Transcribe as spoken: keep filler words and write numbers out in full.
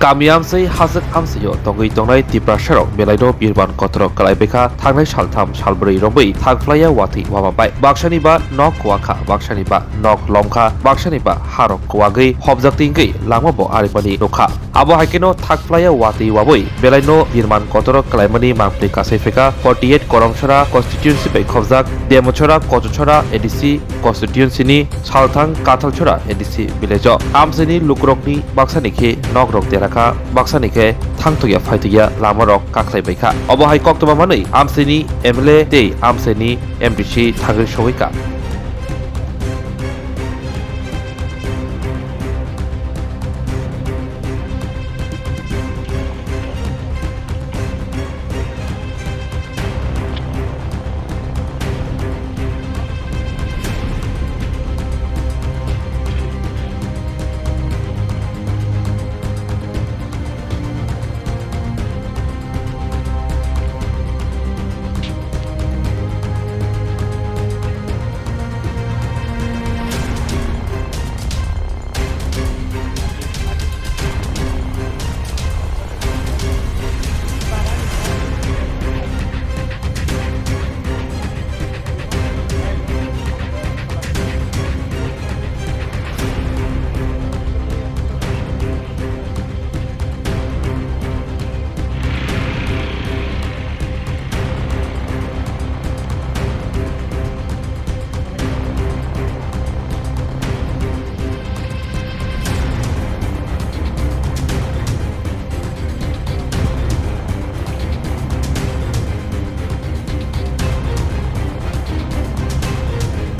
Kami amchai hachwk amchaio tongwi tongnai Tiprasarok belaino birman kotor kwlaibaikha thangnai saltham salbrwi romwi thangphlaiya watwi wama bai. Baksani ba nok kwakha, baksani ba nok lomkha, baksani ba harok kwagwi hopjak tingwi langmabo arimani nukha. Abo haikheno thangphlaiya watwi wamwi belaino birman kotor kwlaimani mangpli kasai phaikha forty eight Koromsora constituency bai khobjak Demochora, Kochachora A D C constituency ni Salthang Kathalchora A D C village o. Amchaini lukurokni baksani khe nokrok derakha, baksani khe thangtokya phaitokya lamarok kakhlai baikha. Obo hai koktwma manwi amchaini M L A tei amchaini M D C thangwi sogwikha.